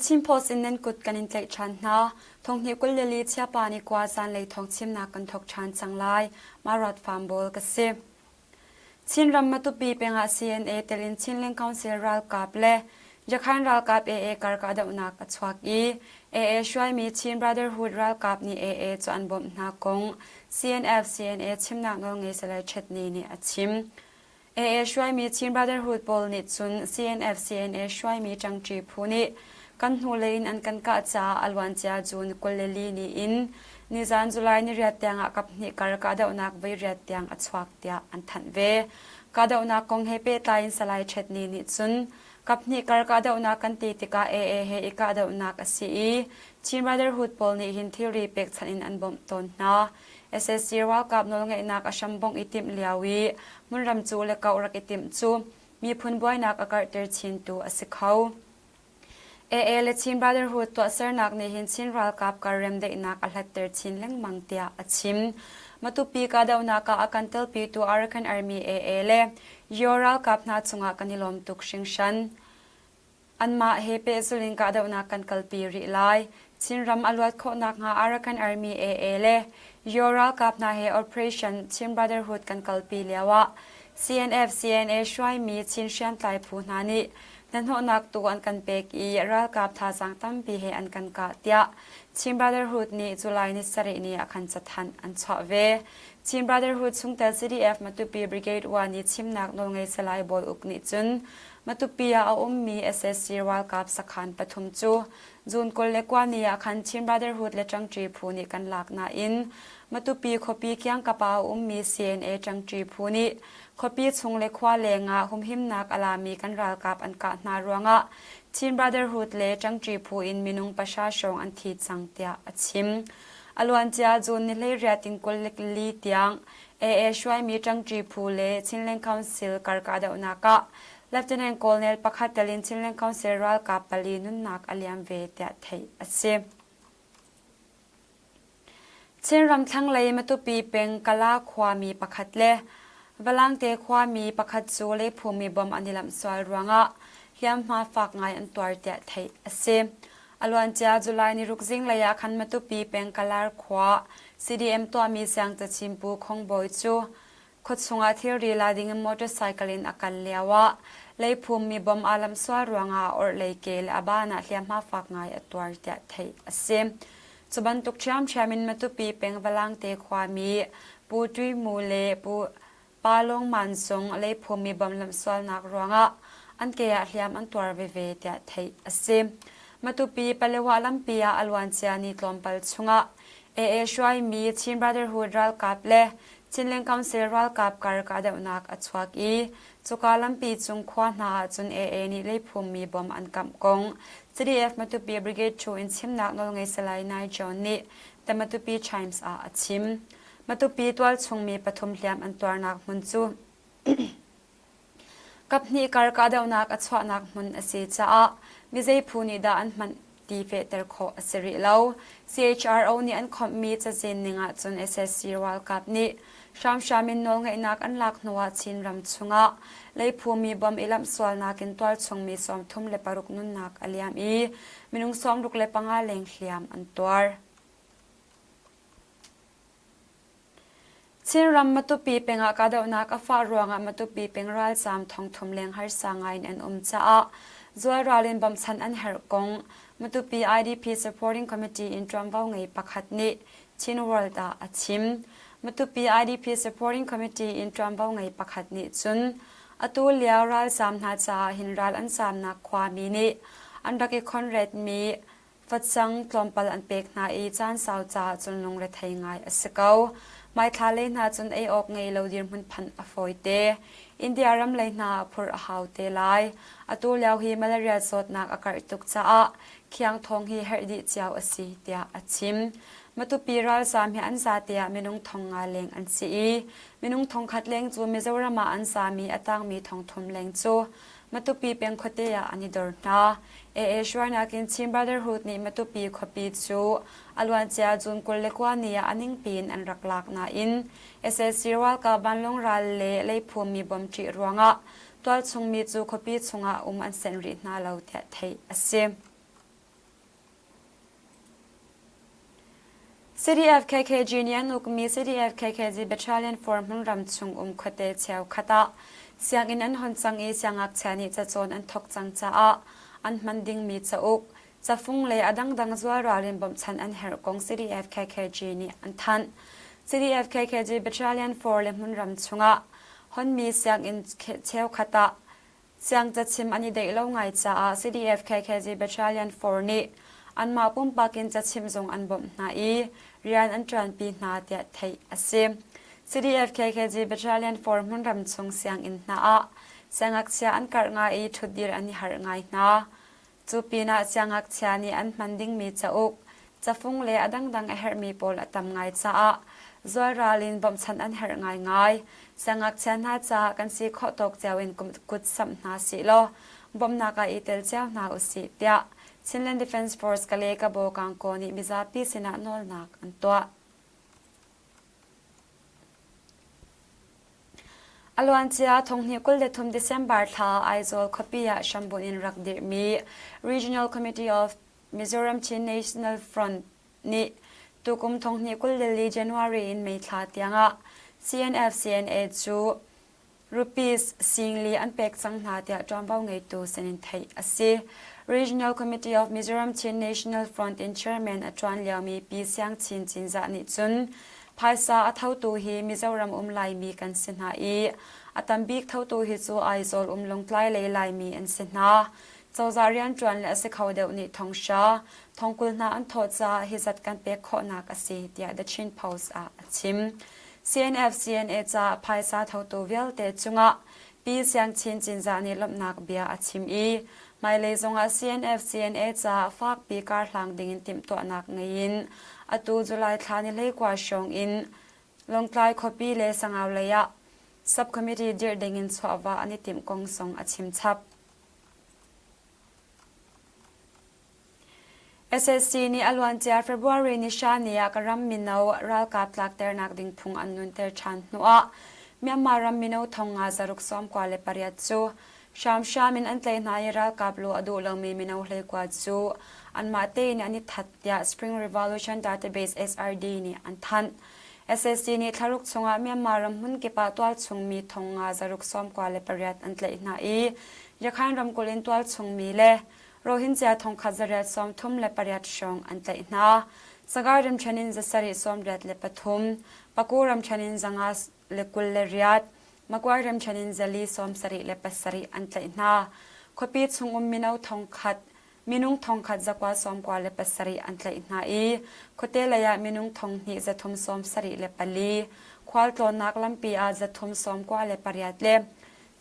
Chin Post in nan kut kan in tlaih ṭhan hna. Thonghnih 22 Chiapa ni kua zanlei thawng chimnak kan thawk ṭhan cang lai. Marat Farm Bawl ka si. Chinram Matupi peng ah CNA tel in Chinland Council ralkap le Yakhan ralkap AA kar kahdohnak a chuak i AA hruaimi Chin Brotherhood ralkap nih AA cu an bawmh hna kong CNF CNA chimnak nawlngei Salai Chet Ni nih a chim. AA hruaimi Chin Brotherhood pawl nih cun CNF CNA hruaimi ṭangṭi phu nih kan hnulei in an kan kah caah a luancia June 24 ni in nizan July niriat tiangah kaphnih kar kahdohnak voiriat tiang a chuak tiah an thanh ve. Kahdohnak kong he pehtlai in Salai Chet Ni nih cun kaphnih kar kahdohnak kan ti tikah AA he i kahdohnak a si i Chin Brotherhood pawl nih hin thilri pekchanh in an bawmh tawn hna. SSC ralkap nawlngeihnak a hrambongh i timh lio i hmunram cu le kauh rak i timh cu miphun buainak a karhter chintu a si kho. AA le Chin Brotherhood tuahsernak nih hin Chin ralkap kar remdaihnak a hlatter chin lengmang tiah a chim. Matupi kahdohnak ah a kan telpitu Arakan Army AA le Yaw ralkap hna cungah kan i lawm tuk hringhran. Anmah he pehzulh in kahdohnak kan kalpi rih lai. Chinram a luat khawh nakhnga Arakan Army AA le Yaw ralkap hna he Operation Chin Brotherhood kan kalpi lioah CNF CNA hruaimi Chin hriamtlai phu hna nih hnahnawhnak tu an kan pek i ralkap thazaang tampi he an kan kah tiah Chin Brotherhood nih July ni sarih ni ah khan cathanh an chuah ve. Chin Brotherhood chungtel CDF Matupi Brigade 1 nih chimnak nawlngei Salai Bawi Uk nih cun Matupi ah a ummi SSC ralkap sakhan pathum cu June 29 ni ah khan Chin Brotherhood le ṭangṭi phu nih kan lak nain Matupi khuapi kiangkap ah a ummi CNA ṭangṭi phu nih khuapi chung le khua leng ah humhimnak a lami kan ralkap an kah hna ruangah Chin Brotherhood le ṭangṭi phu in minung pahra hrawng an thi cang tiah a chim. A luancia June ni 18 in 24 tiang AA hruaimi ṭangṭi phu le Chinland Council kar kahdohnak ah Lieutenant Colonel pakhat tel in Chinland Council ralkap pali nunnak a liam ve tiah theih a si. Chinram thlanglei Matupi peng Kala khuami pakhat le Valangte khuami pakhat cu leiphumi bom an i lamh sual ruangah hliamhma fak ngai an tuar tiah theih a si. A luancia July ni ruk zinglei ah khan Matupi peng Kalar khua CDM tuahmi siangcachim Pu Khong Bawi cu khuachung ah thilri la ding in motorcycle in a kal lio ah leiphummi bom aa lamh sual ruangah a orhlei ke le a baan ah hliamhma fak ngai a tuar tiah theih a si. Cu bantuk ṭhiamṭhiam in Matupi peng Valangte khuami Pu Tui Mu le Pu Pa Lawng Man zong leiphummi bom lamh sualnak ruangah an ke ah hliam an tuar veve tiah theih a si. Matupi Palewa lampi ah a luancia ni tlawmpal chungah AA hruaimi Chin Brotherhood ralkap le Chinland Council ralkap kar kahdohnak a chuak i cuka lampi cung khua hna ahcun AA nih leiphummi bom an kamh kong CDF Matupi Brigade 2 in chimnak nawlngei Salai Nai John nih The Matupi Times ah a chim. Matupi tualchung mi pathum hliam an tuarnak hmun cu Kaphnih kar kahdohnak a chuahnak hmun a si caah mizei phu nih dah an hman ti fehter khawh a si rih lo. CHRO nih an khawmhmi cazin ning ahcun SSC ralkap nih hramhram in nawlngeihnak an lak hnuah Chinram chungah leiphumi bom i lamhsualnak in tualchungmi 36 nunnak a liam i minung 65 leng hliam an tuar. Chinram Matupi peng ah kahdohnak a fah ruangah Matupi peng ralzaam thongthum leng harsa ngai in an um caah zualral in bawmhchanh an herh kong Matupi IDP Supporting Committee in ṭuanvo ngei pakhat nih Chin World ah a chim. Matupi IDP Supporting Committee in ṭuanvo ngei pakhat nih cun atu lio ralzaam hna caah hin ral an zaamnak khuami nih an rak i khonretmi Facang tlawmpal an pek hna i caan sau caah cun lungrethei ngai a si ko. Hmaithla lei hna cun ei awk ngei lo dirhmun phanh a fawite. India ram lei hna ah phurh a hau te lai. Atu lio hi malaria zawtnak a karh tuk caah khiang thawng hi herh dih cio a si tiah a chim. Matupi ralzaam hi an zate ah minung thong nga leng an si i minung thongkhat leng cu Mizoram ah an zaami a tangmi thongthum leng cu Matupi peng khuate ah an i dor hna. AA hruainak in Chin Brotherhood nih Matupi khuapi cu a luancia June 29 ni ah a ningpi in an rak lak nain SAC ralkap vanlawng ral le leiphummi bom ṭih ruangah tualchung mi cu khuapi chungah um an senh rih hna lo tiah theih a si. CDF KKG nih an ukmi CDF KKG Battalion 4 hmunram chung um khuate cheukhat ah sianginn an hon cang i siangngakchia nih cacawn an thawk cang caah an hman dingmi cauk, cafung le a dangdang zualral in bawmhchanh an herh kong CDF KKG nih an thanh. CDF KKG Battalion 4 le hmunram chungah honmi sianginn cheukhat ah Siangcachim an i deih lo ngai caah CDF KKG Battalion 4 nih anmah pumpak in cachimh zong an bawmh hna i rian an ṭuanpi hna tiah theih a si. CDF KKG Battalion 4 hmunram chung sianginn hna ah siangngakchia an karh ngai i ṭhutdir an i harh ngai hna. Cu pinah siangngakchia nih an hman dingmi cauk, cafung le a dangdang a herhmi pawl a tam ngai caah zualral in bawmhchanh an herh ngaingai. Siangngakchia hna caah kan si khawh tawk cio in kut samh hna sih law bawmhnak ah i tel cio hna usih tiah Chinland Defence Force Kale Kabaw Kangkaw nih mizapi sinah nawlnak an tuah. A luancia thonghnih 23 December thla Aizawl khuapi ah hrambunh in rak dirhmi Regional Committee of Mizoram Chin National Front nih tukum thonghnih 24 January in May thla tiangah CNF-CNA cu Rupees singli an pek cang hna tiah ṭuanvo ngeitu sinin theih a si. Regional Committee of Mizoram Chin National Front in chairman a ṭuan liomi Pi Siang Chin Cinzah nih cun phaisa a thotu hi Mizoram um Laimi kan si hna i a tambik thotu hi cu Aizawl um Lawngtlai lei Laimi an si hna. Cozah rianṭuan le a si kho deuh nih thonghra, thongkul hna an thawh caah hi zat kan pek khawhnak a si tiah The Chin Post ah a chim. CNF-CNA caah phaisa thotu vialte cungah Pi Siang Chin Cinzah nih lawmhnak bia a chim i hmailei zongah CNF-CNA caah fakpi karhlang dingin timhtuahnak ngei in atu July thla ni 19 hrawng in Lawngtlai khuapi le Sangau lei ah Subcommittee dirh dingin chuahva an i timh kong zong a chim chap. SSC nih a luancia February ni hra ni ah ka ram mino ralkap tlakternak ding phung an nunter ṭhan hnuah Myanmar ram mino thong nga zaruk 98 cu hramhram in an tlaih hna i ralkap luh a duh lomi mino 19 cu anmah tein an i that tiah Spring Revolution Database SRD nih an thanh. SSC nih thlaruk chungah Myanmar ram hmunkip ah tualchung mi thong nga zaruk 98 an tlaih hna i Yakhain ramkulh in tualchung mi le Rohingya thongkhat zariat 38 hrawng an tlaih hna. Sagaing ramṭhen in zasarih 83, Paku ramṭhen in 528, Magway ramṭhen in zali 77 an tlaih hna. Khuapi chung um mino thongkhat minung thongkhat zakua 97 an tlaih hna i khuate lei ah minung thonghnih zathum 74, khualtlawnnak lampi ah zathum 98 le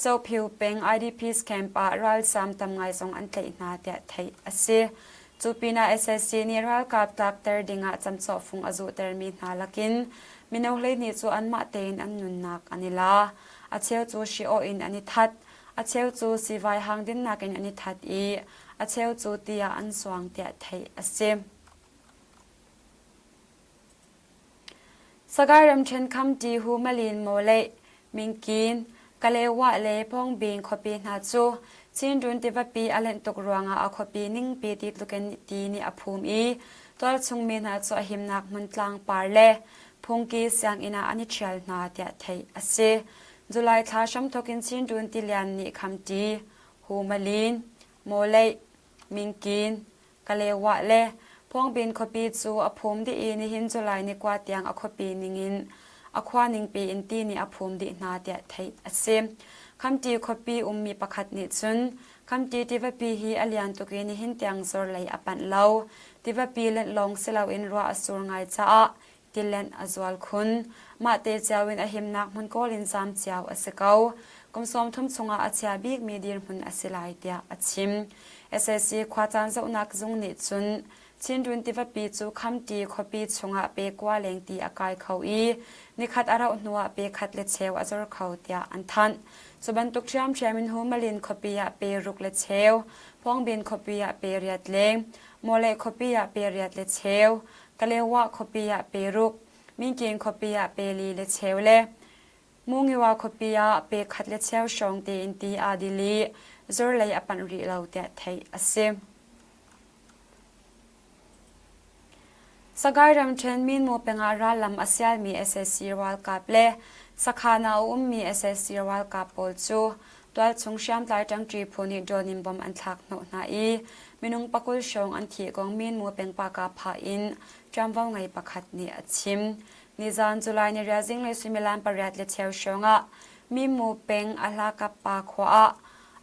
Cophiu peng IDPs camp ah ralzaam tam ngai zong an tlaih hna tiah theih a si. Cu pinah SSC nih ralkap tlakter dingah camcawhfung a zuhtermi hna lakin mino 12 cu anmah tein an nunnak an i la. A cheu cu hri-awh in an i that, a cheu cu siivai hang dinnak in an i that i a cheu cu ti ah an zuang tiah theih a si. Sagaing ramṭhen Khamti Hu Malin Mawleih, Mingkin, Kalewah le Pawngbing khuapi hna cu Chinrun tivapi a lenh tuk ruangah a khuapi ningpi ti tlukin ti nih a phum i tualchung mi hna cu a himnak hmun tlangpar le phungki sianginn ah an i ṭhial hna tiah theih a si. July thla hramthawk in Chinrun tilian nih Khamti, Hu Malin, Mawleih, Mingkin, Kalewah le Phuangbin khuapi cu a phum dih i nihin July ni kua tiang a khuapi ningin a khua ningpi in ti nih a phum dih hna tiah theih a si. Khamti khuapi ummi pakhat nih cun Khamti tivapi hi a lian tuk i nihin tiang zor lei a panh lo. Tivapi lenh lawng si loin ruah a sur ngai caah tilenh a zual khun. Mahte cio in a himnak hmun kawl in zaam cio a si ko. Kum 30 chungah a chia bikmi dirhmun a si lai tiah a chim. SAC khuacaan zohnak zung nih cun Chinrun tivapi cu Khamti khuapi chungah pe kua leng ti a kai kho i nikhat a rauh hnuah pe khat le cheu a zor kho tiah an thanh. Cu bantuk ṭhiamṭhiam in Humalin khuapi ah pe ruk le cheu, Phuangbin khuapi ah pe riat leng, Mawleh khuapi ah pe riat le cheu, Kalewa khuapi ah pe ruk, Minkin khuapi ah pe li le cheu le Mungiwa khuapi ah pe khat le cheu hrawng tiin ti aa dil i zorlei a panh rih lo tiah theih a si. Sagaing ramṭhen Minmu peng ah rallam a sialmi sac ralkap le sakhan ah a ummi sac ralkap pawl cu tualchung hriamtlai ṭangṭi phu nih drone in bomb an thlak hnawh hna i minung pakul hrawng an thih kong Minmu peng Pahkahphah in ṭuanvo ngei pakhat nih a chim. Nizan July ni riat zinglei suimilam pariat le cheu hrawng ah Minmu peng Ahlakappa khua ah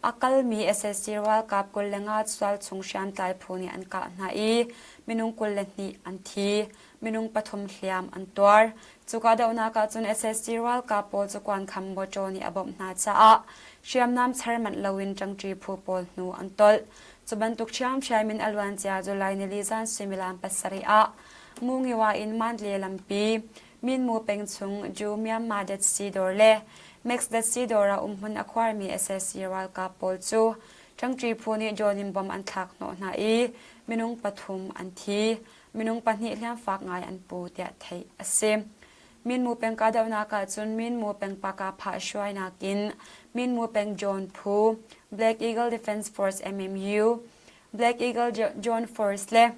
A kalmi sac ralkap 25 sualchung hriamtlai phu nih an kah hna i minung 22 an thi. Minung pathum hliam an tuar. Cu kahdohnak ahcun sac ralkap pawl cu kuankham mawṭaw nih a bawmh hna caah hriamnam char manh loin ṭangṭi phu pawl hnu an tolh. Cu bantuk ṭhiamṭhiam in a luancia July nili zan suimilam pasarih ah Mungiwa in Mandalay lampi Minmu peng chung Jew Myanmar Datsi dawr le Max Datsi dawr ah umhmun a khuarmi sac ralkap pawl cu ṭangṭi phu nih drone in bomb an thlak hnawh hna i minung pathum an thi. Minung pahnih hliamfak ngai an pu tiah theih a si. Minmu peng kahdohnak ahcun Minmu peng Pakapha hruainak in Minmu peng drone phu, Black Eagle Defense Force MMU, Black Eagle Drone Force le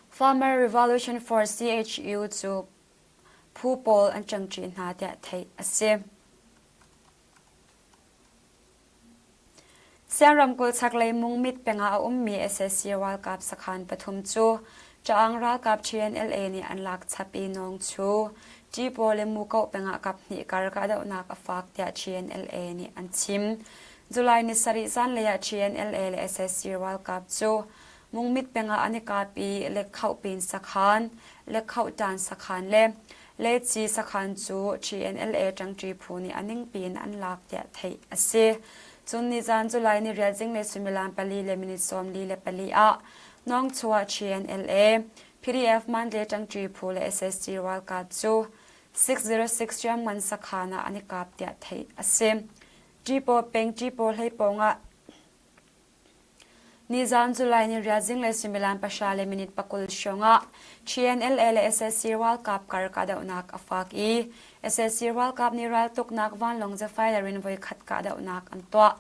Farmer Revolution Force CHU cu phu pawl an ṭangṭi hna tiah theih a si. Siang ramkulh chaklei Mungmit peng ah a ummi sac ralkap sakhan pathum cu Ṭaang ralkap TNLA nih an lak chap i Nawngchu, Ṭipaw le Mukoh peng ah kaphnih kar kahdohnak a fak tiah TNLA nih an chim. July ni sarih zanlei ah TNLA le sac ralkap cu Mungmit peng ah an i kap i Lekkhauhpin sakhan, Lekkhauhtan sakhan le Leeci sakhan cu TNLA ṭangṭi phu nih a ningpi in an lak tiah theih a si. Cun nizan July ni riat zinglei suimilam pali le minute 44 ah Nawngchuah TNLA, PDF Mandalay ṭangṭi phu le SSG ralkap cu 606 hriamngan sakhan ah an i kap tiah theih a si. Ṭipaw peng Ṭipaw hlei pawng ah Nizan July ni riat zinglei suimilam pahra le minute pakul hrawngah TNLA le sac ralkap kar kahdohnak a fak i sac ralkap nih raltuknak vanlawng Zephyr in voikhat kahdohnak an tuah.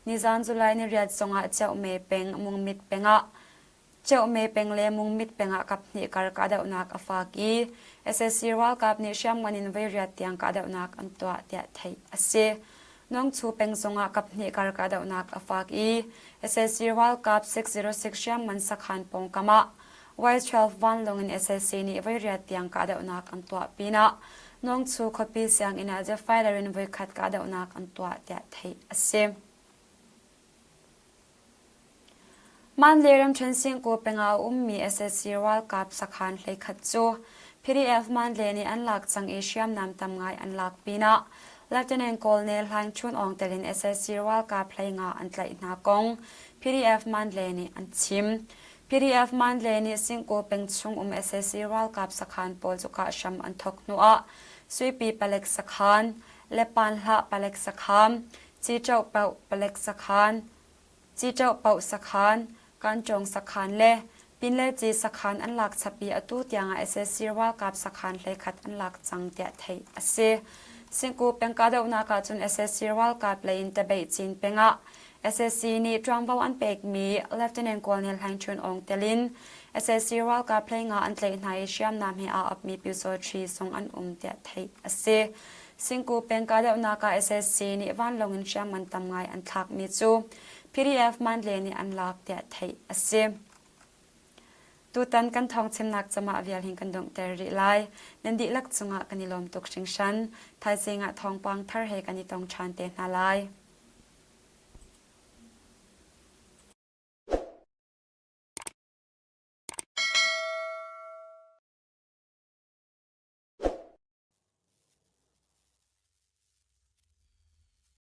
Nizan July ni riat zongah Ceuhme peng Mungmit peng ah Ceuhme peng le Mungmit peng ah kaphnih kar kahdohnak a fak i sac ralkap nih hriamngan in voi riat tiang kahdohnak an tuah tiah theih a si. Nawngchu peng zongah kaphnih kar kahdohnak a fak i sac ralkap 606 hriamngan sakhan pawngkam ah Y-12 vanlawng in sac nih voi riat tiang kahdohnak an tuah pinah Nawngchu khuapi sianginn ah jet fighter in voikhat kahdohnak an tuah tiah theih a si. Mandalay ramṭhen Singkaw peng ah a ummi sac ralkap sakhan hleikhat cu PDF Mandalay nih an lak cang i hriamnam tam ngai an lak pinah Lieutenant Colonel Hlaing Chun Aung tel in sac ralkap hleinga an tlaih hna kong PDF Mandalay nih an chim. PDF Mandalay nih Singkaw peng chung um sac ralkap sakhan pawl cu kah hram an thawk hnuah Suipi palek sakhan, Lepanhlah palek sakhan, Ciṭohpoh palek sakhan, Ciṭohpoh sakhan, Kancawng sakhan le Pinleci sakhan an lak chap i atu tiangah sac ralkap sakhan hleikhat an lak cang tiah theih a si. Singku peng kahdohnak ahcun sac ralkap lei in Tabeih Cin peng ah sac nih ṭuanvo an pekmi Lieutenant Colonel Hlaing Chun Aung tel in sac ralkap hleinga an tlaih hna i hriamnam he aa apmi Pyusawṭhi zong an um tiah theih a si. Singku peng kahdohnak ah sac nih vanlawng in hriamngan tam ngai an thlakmi cu PDF Mandalay nih an lak tiah theih a si. Tutan kan thawngchimnak camah vial hin kan donghter rih lai. Nan dihlak cungah kan i lawm tuk hringhran. Thaizing ah thawngpang thar he kan i tong ṭhan te hna lai.